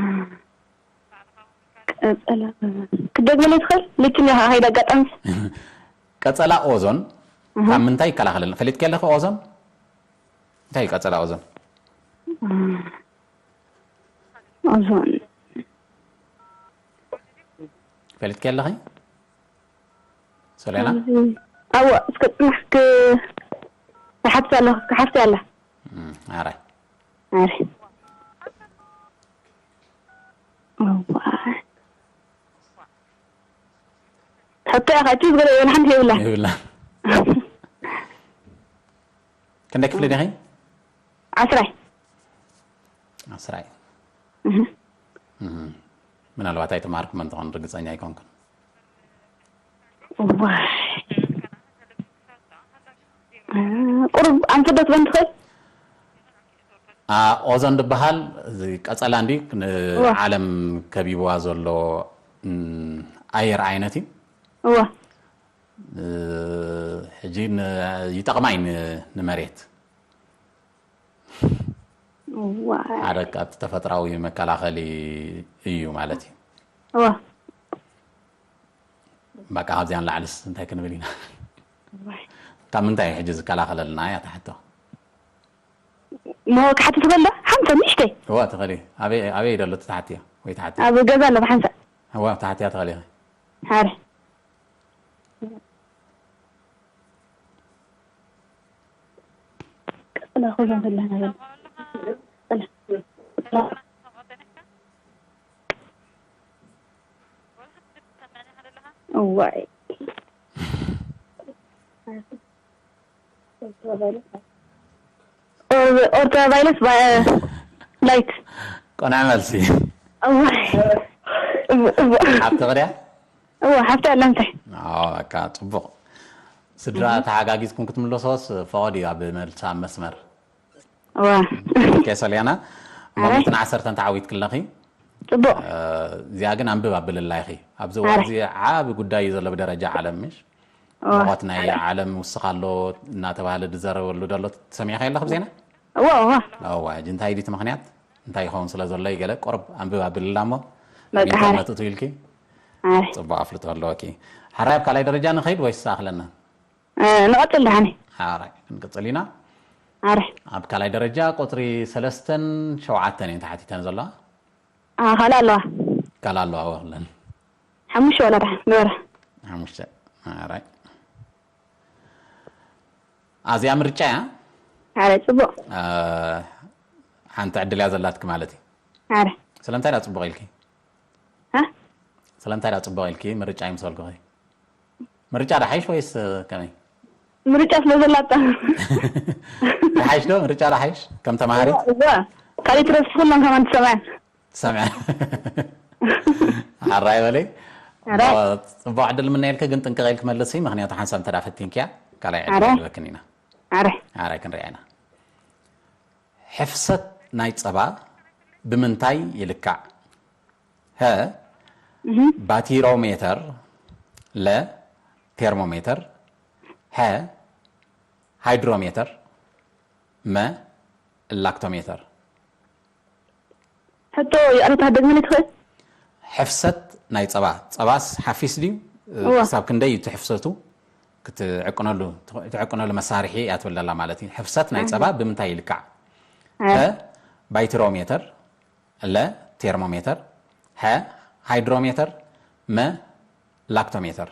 ቀጸላ ኦዞን። ክደግመለይ ትኽእል? ልክን ኢኻ፣ ከይደ ኣጋጣሚ። ቀጸላ ኦዞን ካብ ምንታይ ይከላኸለልና? ፈሊጥኪ ኣለኺ ኦዞን? እንታይ እዩ ቀጸላ ኦዞን? ኦዞን ፈሊጥኪ ኣለኺ? ሶልያና? ኣዎ፣ እስከ ጽናሕ ክሓፍቲ ኣለኹ፣ ክሓፍቲ ኣላ። ኣራይ። ኣረ። እዋ። ሕቶ ኢኻ፣ እቲ ዝገለ የብልሓን የብላ። ይብላ። ክንደይ ክፍሊ ዲኺ? ዓስራይ። ዓስራይ። እህ። እህ። ምናልባት ኣይተማሃርኩ መን ትኾን ርግጸኛ ኣይኮንኩን። እዋ። ቁሩብ ኣንፈት ዶ ትበን ትኽእል? ኦዞን ዝበሃል እዚ ቀጸላ እንዲ ንዓለም ከቢብዋ ዘሎ ኣየር ዓይነት እዩ። እዋ። ሕጂ ይጠቕማ እዩ ንመሬት። ሓደ ካብቲ ተፈጥራዊ መከላኸሊ እዩ ማለት እዩ። እዋ። በቃ ካብዚኣ ንላዕልስ እንታይ ክንብል ኢና? ካብ ምንታይ እዩ ሕጂ ዝከላኸለልና እያ ትሓቶ። ሞ ክሓቲ ትኽእል ዶ? ሓንሳብ ንእሽተይ። እዋ ትኽእሊ። ኣበይ ኣበይ ደሎ ትሓትያ ወይ ትሓትያ? ኣብ ገዛ ኣለኹ ሓንሳብ። እዋ ትሓትያ ትኽእሊ። ሓደ ቀጽላ ኹዞም ዘለና በል። ቀጽላ። እዋይ። ኦርቶ ቫይረስ ላይት ቆንዓ መልሲ። እዋይ። ሓብቲ ቅድያ? እዋ ሓብቲ ኣላ እንታይ? በቃ ጽቡቕ። ስድራ ተሓጋጊዝኩም ክትምለሶስ ፈቐድ እዩ ኣብ መልሲ ኣብ መስመር። እዋ። ኦኬ ሶልያና፣ እሞ ሚእትን ዓሰርተን ተዓዊትኪ ኣለኺ። ጽቡቕ። እዚኣ ግን ኣንብብ ኣብልላ ኢኺ። ኣብዚ እዋን እዚ ዓቢ ጉዳይ እዩ ዘሎ ብደረጃ ዓለም ምሽ? ሙቐት ናይ ዓለም ውስኽ ኣሎ እናተባህለ ዝዘረበሉ ዘሎ ሰሚዕኺ ኣለኺ ብዜና? እዋ እዋ። እዋ፣ ሕጂ እንታይ ድዩ እቲ ምኽንያት? እንታይ ይኸውን ስለ ዘሎ እዩ ገለ ቁሩብ ኣንብብ ኣብልላ እሞ በቃ፣ ኢንተርነት እቱ ኢልኪ ኣይ፣ ጽቡቕ ኣፍልጦ ኣለወኪ። ሓራይ ኣብ ካልኣይ ደረጃ ንኸይድ ወይስ ኣኽለና? እ፣ ንቐጽል ደሓኒ። ሓራይ ክንቅጽል ኢና። ኣረ፣ ኣብ ካልኣይ ደረጃ ቁጽሪ ሰለስተን ሸውዓተን እየን ተሓቲተን ዘለዋ። ኣ፣ ካልእ ኣለዋ። ካልእ ኣለዋ ወኽለን። ሓሙሽተ ወላ ደሓን ንበራ። ሓሙሽተ። ሓራይ። ኣዚኣ ምርጫ እያ። ኣረ፣ ጽቡቕ። እ፣ ሓንቲ ዕድል እያ ዘላትኪ ማለት እዩ። ኣረ። ስለምንታይ ዳ ጽቡቕ ኢልኪ? እ? ስለምንታይ ዳ ጽቡቕ ኢልኪ ምርጫ ይምሰልኩኺ? ምርጫ ዳሓይሽ ወይስ ከመይ? ምርጫ ስለ ዘላታ። ዳሓይሽ ዶ ምርጫ ዳሓይሽ ከም ተማሃሪት? እዋ። ካልእ ትረስሑ ኩሎም ከማን ትሰምዐን። ትሰምዐ። ሓራይ በለይ። ሓራይ። ጽቡቕ ዕድል ምነየልኪ፣ ግን ጥንቅቕ ኢልኪ መልሲ፣ ምኽንያቱ ሓንሳብ እንተ ደኣ ፈቲንክያ ካልኣይ ዕድል ሓራይ። ንህበክን ኢና። ኣረ። ሓራይ ክንሪኣ ኢና። ሕፍሰት ናይ ጸባ ብምንታይ ይልካዕ? ሀ፣ እህ። ባቲሮሜተር፣ ለ፣ ቴርሞሜተር፣ ሐ፣ ሃይድሮሜተር፣ መ፣ ላክቶሜተር። ሕቶ ይቕሬታ፣ ደግመለይ ትኽእል? ሕፍሰት ናይ ጸባ፣ ጸባስ ሓፊስ ድዩ? እወ። ክሳብ ክንደይ እዩ እቲ ሕፍሰቱ? ክትዕቅነሉ፣ ትዕቅነሉ መሳርሒ እያ ትብል ዘላ ማለት እዩ። ሕፍሰት ናይ ጸባ ብምንታይ ይልካዕ? ኣይ። ሀ፣ ባይትሮሜተር፣ ለ፣ ቴርሞሜተር፣ ሐ፣ ሃይድሮሜተር፣ መ፣ ላክቶሜተር።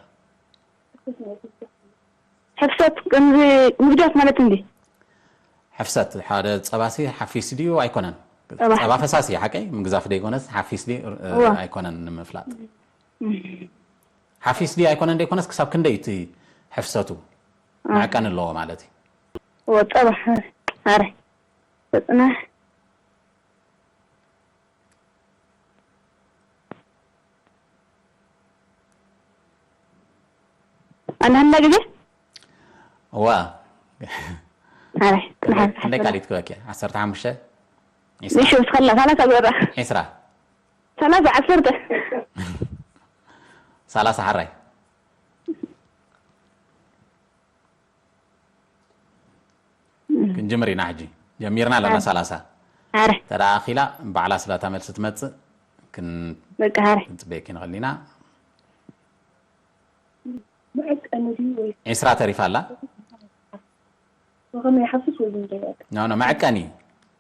ሕፍሰት ከምዚ ምግዳፍ ማለት እንዲ? ሕፍሰት ሓደ ጸባሲ ሓፊስ ድዩ ኣይኮነን? ጸባ ጸባ ፈሳሲ እዩ ሓቀይ? ምግዛፍ ደይኮነስ ሓፊስ ድዩ እ፣ እወ። ኣይኮነን ንምፍላጥ። ሓፊስ ድዩ ኣይኮነን ደይኮነስ ክሳብ ክንደይ እቲ ሕፍሰቱ መዕቀኒ ኣለዎ ማለት እዩ። እወ፣ ጸባ። ኣረ። ተጽናሕ። ኣንዳንዳ ግዜ እዋ። ኣረ፣ ክንደይ ክንደይ ካሊት ክበኪ? ዓሰርተ ሓሙሽተ? ዒስራ? ንሹ፣ እስኸላ፣ ሰላሳ ግበራ። ዒስራ? ሰላሳ፣ ዓሰርተ። ሰላሳ ሓራይ። ክንጅምር ኢና ሕጂ። ጀሚርና ኣለና ሰላሳ። ኣረ፣ ተዳ ኣኺላ ባዕላ ስላታ መልሲ ትመጽእ ክን-፣ በቃ፣ ኣረ። ክንጽበየኪ ንኽእል ኢና። ዒስራ ተሪፋ ኣላ። ወኸመ ይሓፍስ ወይ ዝንጀበል? ኖ ኖ፣ መዐቀኒ።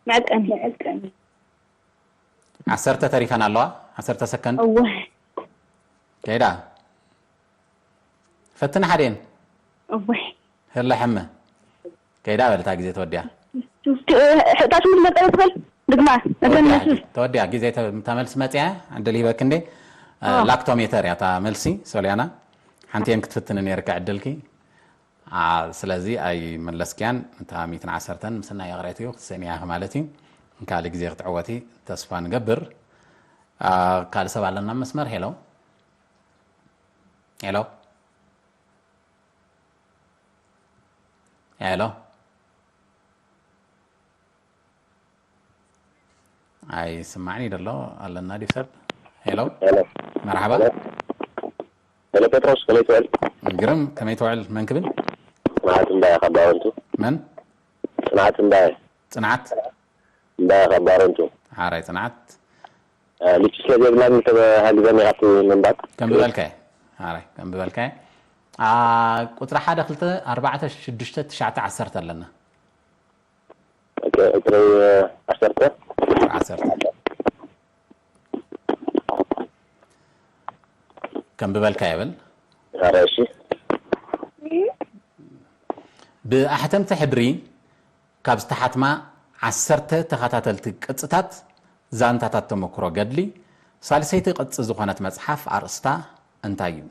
መዐቀኒ። መዐቀኒ። ዓሰርተ ተሪፈን ኣለዋ። ዓሰርተ ሰከንድ። እወ። ከይዳ። ፈትን ሓዴን። እወ። ህለ ሕመ። ከይዳ በልታ ግዜ ተወዲያ። ታሽሙ ዝመጠረ ትበል? ድግማ። ተወዲያ ግዜ ተመልስ መፅያ። ዕድል ሂበክ እንዴ? ላክቶሜተር እያ እታ መልሲ። ሶልያና ሓንቲ እየን ክትፍትን ነርካ ዕድልኪ። ስለዚ ኣይመለስክያን። እታ ሚእትን ዓሰርተን ምስና ይቕሬት እዩ ክትስእንያ ኢኺ ማለት እዩ። ካልእ ግዜ ክትዕወቲ ተስፋ ንገብር። ካልእ ሰብ ኣለና ኣብ መስመር። ሄሎ። ሄሎ። ሄሎ። ኣይስማዕን እዩ ዘሎ። ኣለና ድዩ ሰብ? ሄሎ። ሄሎ። መርሓባ። ሄሎ። ሄሎ ጴጥሮስ፣ ከመይ ትውዕል? ግርም፣ ከመይ ትውዕል? መን ክብል? ጽንዓት እምባየ ካብ ባረንቱ። መን? ጽንዓት እምባየ። ጽንዓት? እምባየ ካብ ባረንቱ። ሓራይ ጽንዓት። ልጭ ስለ ዘይብላኒ ተባሃጊዘኒ ካብቲ ምንባብ። ከም ዝበልካየ። ሓራይ ከም ዝበልካየ። ቁፅሪ ሓደ ክልተ ኣርባዕተ ሽዱሽተ ትሽዓተ ዓሰርተ ኣለና። ኦኬ፣ ቁፅሪ ዓሰርተ። ዓሰርተ። ከም ዝበልካ ይብል። ኧረ እሺ። ብኣሕተምቲ ሕድሪ ካብ ዝተሓትማ ዓሰርተ ተኸታተልቲ ቅጽታት ዛንታታት ተመክሮ ገድሊ፣ ሳልሰይቲ ቅጺ ዝኾነት መጽሓፍ ኣርእስታ እንታይ እዩ?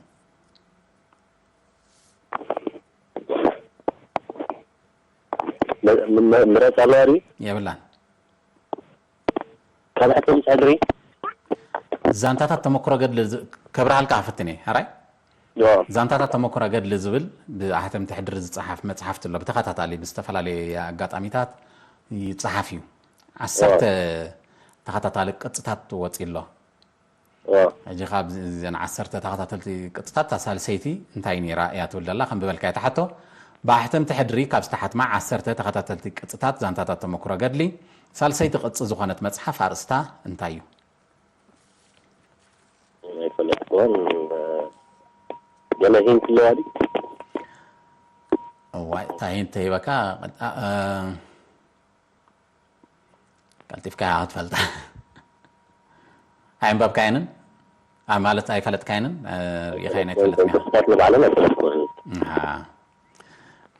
ምረፅ ኣለዋ ድዩ? የብላን። ካብ ሕተምቲ ሕድሪ? ዛንታታት ተመክሮ ገድሊ ከብርሃልካ ክፍትን እየ። ሕራይ? ዛንታታት ተመክሮ ገድሊ ዝብል ብኣሕተምቲ ሕድሪ ዝፀሓፍ መፅሓፍቲ ኣሎ። ብተኸታታሊ ብዝተፈላለየ ኣጋጣሚታት ይፀሓፍ እዩ። ዓሰርተ ተኸታታሊ ቅፅታት ወፂ ኣሎ። ሕጂ ካብ እዘን ዓሰርተ ተኸታተልቲ ቅፅታት እታ ሳልሰይቲ እንታይ ነይራ እያ ትብል ዘላ? ከም ዝበልካዮ እታ ሕቶ፣ ብኣሕተምቲ ሕድሪ ካብ ዝተሓትማ ዓሰርተ ተኸታተልቲ ቅፅታት ዛንታታት ተመክሮ ገድሊ፣ ሳልሰይቲ ቅፂ ዝኾነት መፅሓፍ ኣርእስታ እንታይ እዩ? ኣይፈለጥኩዎን። ገለ ሂንት ኣለዋ ድዩ? እዋይ፣ እታ ሂንት ተሂበካ፣ ቀልጢፍካ ኢኻ ክትፈልጣ። ኣየንበብካየንን ማለት ኣይፈለጥካየንን ርኢኻየን ኣይትፈልጥን ኢኻ። ንባዕለን ኣይፈለጥኩን።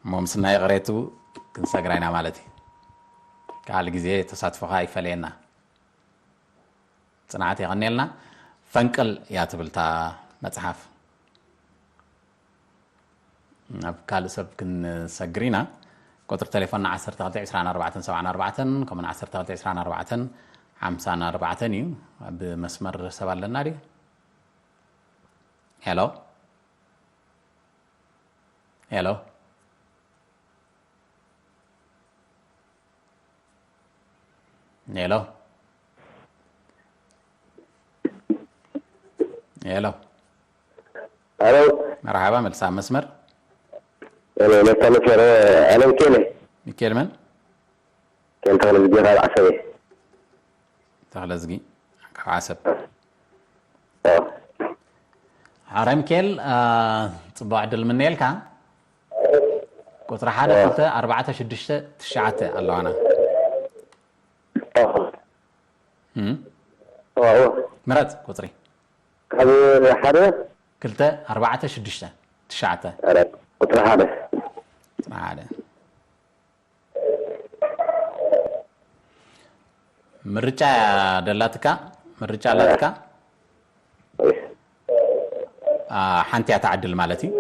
እሞ ምስና ይቕሬቱ ክንሰግራ ኢና ማለት እዩ። ካልእ ግዜ ተሳትፎኻ ይፈለየና። ፅንዓት የቐንየልና። ፈንቅል እያ ትብል እታ መፅሓፍ። ናብ ካልእ ሰብ ክንሰግር ኢና። ቁፅሪ ቴሌፎንና ዓሰርተ ክልተ ዕስራን ኣርባዕተን ሰብዓን ኣርባዕተን ከምኡውን ዓሰርተ ክልተ ዕስራን ኣርባዕተን ሓምሳን ኣርባዕተን እዩ። ብመስመር ሰብ ኣለና ድዩ? ሄሎ። ሄሎ። ሄሎ። ሄሎ። ሄሎ። መርሓባ፣ መልሳ መስመር። ሄሎ፣ መልሳ መስመር። ኣነ ሚካኤል። ሚካኤል መን? ሚካኤል ተኽለዝጊ ካብ ዓሰብ። ተኽለዝጊ ካብ ዓሰብ። ሓራይ ሚካኤል፣ ጽቡቕ ዕድል ምነየልካ። ቁጽሪ ሓደ፣ ክልተ፣ ኣርባዕተ፣ ሽዱሽተ፣ ትሽዓተ ኣለዋና። ምረጽ ቁጽሪ። ካብ ሓደ፣ ክልተ፣ ኣርባዕተ፣ ሽዱሽተ፣ ትሽዓተ። ቁጽሪ ሓደ። ሓደ። ምርጫ ደላትካ፣ ምርጫ ኣላትካ። ሓንቲ እያ ትዓድል ማለት እዩ።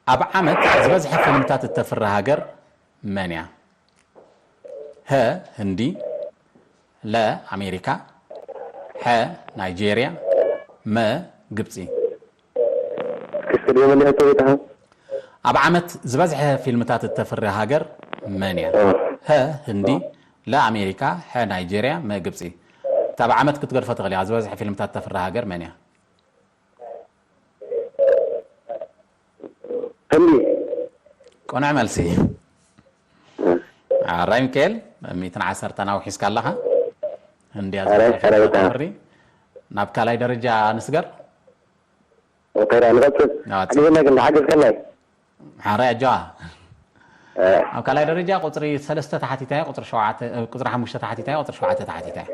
ኣብ ዓመት ዝበዝሐ ፊልምታት እተፍሪ ሃገር መን እያ? ሀ ህንዲ፣ ለ ኣሜሪካ፣ ሐ ናይጄርያ፣ መ ግብፂ። ክስተ ድዮ መለሰ ቤትኻ? ኣብ ዓመት ዝበዝሐ ፊልምታት እተፍሪ ሃገር መን እያ? ሀ ህንዲ፣ ለ ኣሜሪካ፣ ሐ ናይጄርያ፣ መ ግብፂ። እታ ኣብ ዓመት ክትገድፎ ትኽእል እያ። ዝበዝሐ ፊልምታት እተፍሪ ሃገር መን እያ? ህንዲ። ቅኑዕ መልሲ። ኣራይ ሚካኤል፣ ሚእትን ዓሰርተን ኣውሒስካ ኣለኻ። ህንድያ ኣራይ፣ ኣራይ፣ ናብ ካልኣይ ደረጃ ንስገር። ኦኬ፣ ንቐጽል። ናዋጽ። ሓግዘና ግን፣ ሓግዝከናይ። ሓራይ ኣጆኻ። ኣብ ካልኣይ ደረጃ ቁፅሪ ሰለስተ ተሓቲታ እያ፣ ቁፅሪ ሸውዓተ፣ እ፣ ቁፅሪ ሓሙሽተ ተሓቲታ እያ፣ ቁፅሪ ሸውዓተ ተሓቲታ እያ።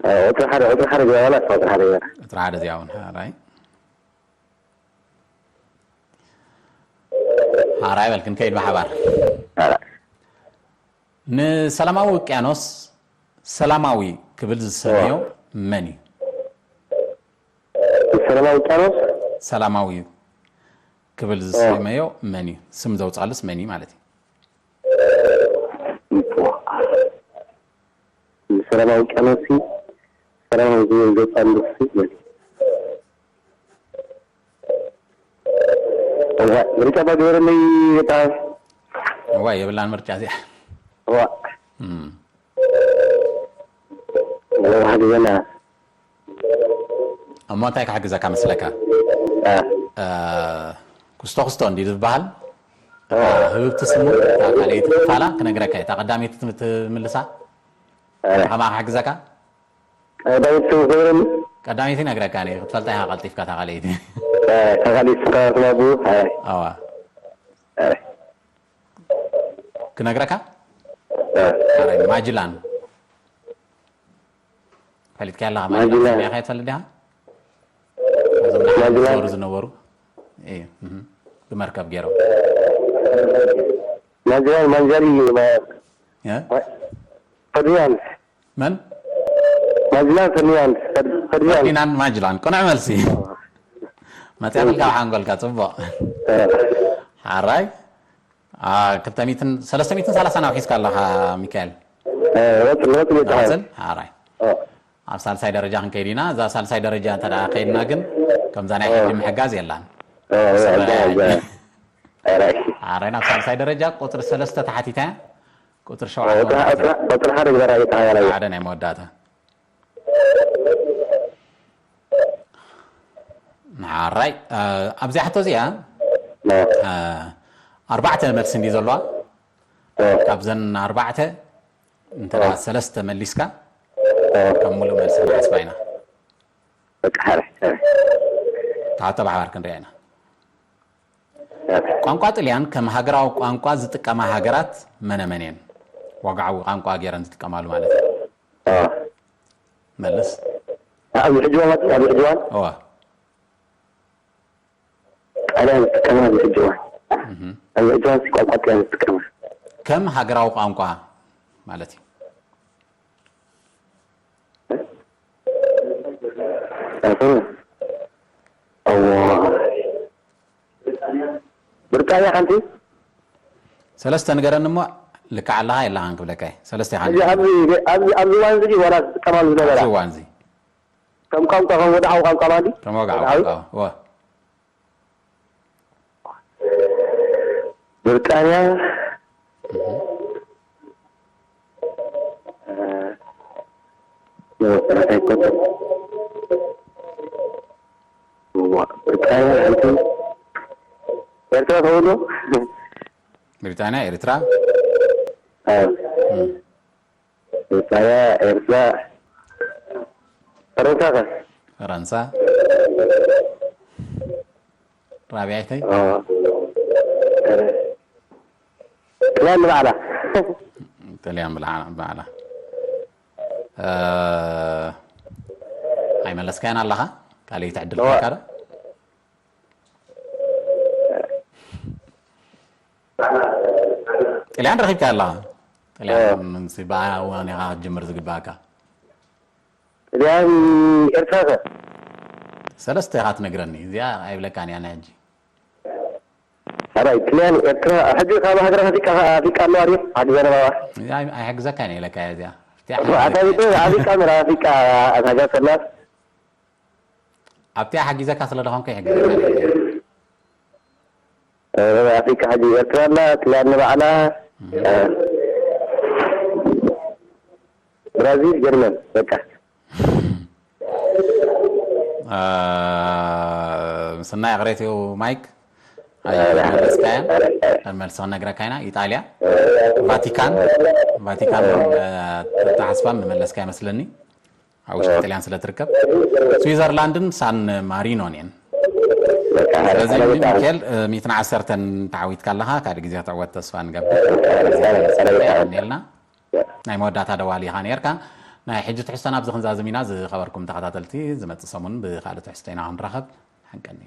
እ፣ ቁፅሪ ሓደ፣ ቁፅሪ ሓደ ገባላ፣ ቁፅሪ ሓደ ገባላ። ቁፅሪ ሓደ እዚኣ እውን፣ ኣራይ። ኣራይ በል፣ ክንከይድ ብሓባር። ኣራይ። ንሰላማዊ ውቅያኖስ ሰላማዊ ክብል ዝሰመዮ መን እዩ? ሰላማዊ ውቅያኖስ? ሰላማዊ ክብል ዝሰመዮ መን እዩ? ስም ዘውፃሉስ መን እዩ ማለት እዩ? ሰላማዊ ውቅያኖስ፣ ሰላማዊ ዝብል ዘውፃሉስ መን እዩ? እዋ፣ ምርጫ ባ ግበረለይ፣ በጣም። እዋ፣ የብላን ምርጫ እዚኣ። እዋ። እም። እዋ፣ ግበና። እሞ እንታይ ክሕግዘካ መስለካ? እ። እ፣ ኩስቶ ኩስቶ እንዲ ዝበሃል፣ እ። ህብብቲ ስሙ፣ እታ ካልኣይቲ ክፋላ ክነግረካ እየ። እታ ቀዳመይቲ ትም-፣ ትምልሳ? እ። ከማ ክሕግዘካ? ቀዳመይቲ ስሙ ክነግረኒ? ቀዳመይቲ ነግረካ እየ፣ ክትፈልጣ ኢኻ ቀልጢፍካ እታ ካልኣይቲ። እ፣ እታ ካልኣይቲ ስኻ ስማ ቡ? እ። ኣዋ። እ። ክነግረካ? እ። ኣረ፣ ማጅላን። ፈሊጥካ ኣለኻ? ማጅላን ማጅላን። ሰሚዕካ ትፈልጥ ዲኻ? እዞም ንዓዲ ማጅላን። ዝዞሩ ዝነበሩ። እዩ። እህ። ብመርከብ ገይሮም። ማጅላን፣ ማንጃሊ፣ ማ-፣ እ? ፈርዲናንድ። መን? ማጅላን ፈርዲናንድ። ፈር-፣ ፈርዲናንድ። ፈርዲናንድ ማጅላን። ቅኑዕ መልሲ። መፅኣትልካ ኣብ ሓንጎልካ፣ ፅቡቕ። እ። ሓራይ። አ፣ ክልተ ሚእትን፣ ሰለስተ ሚእትን ሰላሳን ኣውሒስካ ኣለኻ ሚካኤል። እ፣ ወጥ-፣ ወጥ-፣ ወጥ-፣ ንቐጽል? ሓራይ። እ። ኣብ ሳልሳይ ደረጃ ክንከይድ ኢና። እዛ ሳልሳይ ደረጃ እንተ ደኣ ከይድና ግን፣ ከምዛ ናይ እ። ሕጂ ምሕጋዝ የላን። እ፣ እ፣ ሰማይ እዛ፣ እዛ። ኣይሓይሽ። ሓራይ። ሓራይ፣ ናብ ሳልሳይ ደረጃ ቁጽሪ ሰለስተ ተሓቲታ እያ። ቁጽሪ ሸውዓተ ቁጽሪ፣ መወዳእታ። ቁጽሪ፣ ቁጽሪ ሓደ ግበራ እየተሃያላ እያ። ሓደ ናይ መወዳእታ። ሓራይ፣ እ፣ ኣብዚኣ ሕቶ እዚኣ፣ እ። እ፣ ኣርባዕተ መልሲ እንድዩ ዘለዋ። እ። ካብዘን ኣርባዕተ፣ እንተ ደኣ እ። ሰለስተ መሊስካ፣ እ። ከም ሙሉእ መልሲ ንሓስባ ኢና። በቃ፣ ሓራይ፣ ሓራይ። እታ ሕቶ ብሓባር ክንሪኣ ኢና። ቋንቋ ጥልያን ከም ሃገራዊ ቋንቋ ዝጥቀማ ሃገራት መነ መን እየን? ወግዓዊ ቋንቋ ገይረን ዝጥቀማሉ ማለት እዩ። እ። መልስ። ኣብዚ ሕጂ እዋን ማለት፣ ኣብዚ ሕጂ እዋን? እወ። ጣልያን ዝጥቀማ ኣብዚ ሕጂ እዋን። እህ። ኣብዚ ሕጂ እዋን ቋንቋ ጣልያን ዝጥቀማ። ከም ሃገራዊ ቋንቋ ማለት እዩ። ኣዎ። ብሪጣንያ ሓንቲ? ሰለስተ ንገረኒ እሞ፣ ልክዕ ኣለኻ የለኻን ክብለካ እየ። ሰለስተ ኢኻ ሕጂ ንገረኒ። ኣብዚ፣ ኣብዚ፣ ኣብዚ እዋን እዚ ዋላ ዝጥቀማሉ ዝነበራ? ኣብዚ እዋን እዚ። ከም ቋንቋ፣ ከም ወድዓዊ ቋንቋ ማለት እዩ? ከም ወግዓዊ ወድዓዊ? ቋንቋ፣ እወ። ብሪጣንያ፣ እህ። እ፣ ኖ፣ ጥራት ኣይኮነን። እዋ፣ ብሪጣንያ ሓንቲ ኤርትራ ትኸውን ዶ? ብሪጣንያ፣ ኤርትራ? እ። እም። ብሪጣንያ፣ ኤርትራ፣ ፈረንሳ ከ? ፈረንሳ። ራብያይተይ? ኦ። ጥልያን ንባዕላ። ጥልያን ብልዓ-፣ ብዓላ። እ፣ ኣይመለስካያን ኣለኻ? ካልኣይቲ ዕድል እዋ። ክህበካ ዶ? ጥልያን ረኺብካ ኣለኻ። ጥልያን እ። ምስ በኣ እዋን ኢኻ ክትጅምር ዝግባእካ። ጥልያን ኤርትራ ከ? ሰለስተ ኢኻ ትነግረኒ። እዚኣ ኣይብለካን እያ ናይ ሕጂ። ኣራይ፣ ጥልያን ኤርትራ፣ ሕጂ ካብ ሃገራት ኣፍሪቃ፣ ኣፍሪቃ ኣለዋ ድዩ? ዓዲ ዘረባዋ። እዚኣ ኣይ-፣ ኣይሕግዘካን እየ ኢለካ እያ እዚኣ። ኣብቲኣ ኣታ ሓንቲ ቤት ኣፍሪቃ፣ ምዕራብ ኣፍሪቃ፣ ኣታ ሃገር ሰላም። ኣብቲኣ ሓጊዘካ ስለ ደኾንኩ ይሕግዘካ። እ፣ ኣፍሪቃ ሕጂ ኤርትራ ኣላ፣ ጥልያን ንባዕላ፣ እህ። እ፣ ብራዚል፣ ጀርመን፣ በቃ። እ፣ ምስና ይቕሬት እዩ ማይክ። ኣይ፣ እ፣ መለስካያ። እ፣ እ። መልሲ ክነግረካ ኢና። ኢጣልያ፣ እ። ቫቲካን፣ እ። ቫቲካን፣ እ። እ፣ ተሓስባ መመለስካ ይመስለኒ። ኣብ ውሽጢ እ። ጥልያን ስለ ትርከብ። ስዊዘርላንድን ሳን ማሪኖን እየን። በቃ፣ ስለዚ ቀለበት ሚካኤል ሚእትን ዓሰርተን ተዓዊትካ ኣለኻ። ካልእ ግዜ ትዕወት ተስፋ ንገብር። የቀንየልና። ናይ መወዳእታ ደዋሊ ኢኻ ነርካ። ናይ ሕጂ ትሕዝቶ ናብዚ ክንዛዝም ኢና። ዝኸበርኩም ተኸታተልቲ፣ ዝመጽእ ሰሙን ብኻልእ ትሕዝቶ ኢና ክንራኸብ። ሓንቀኒ።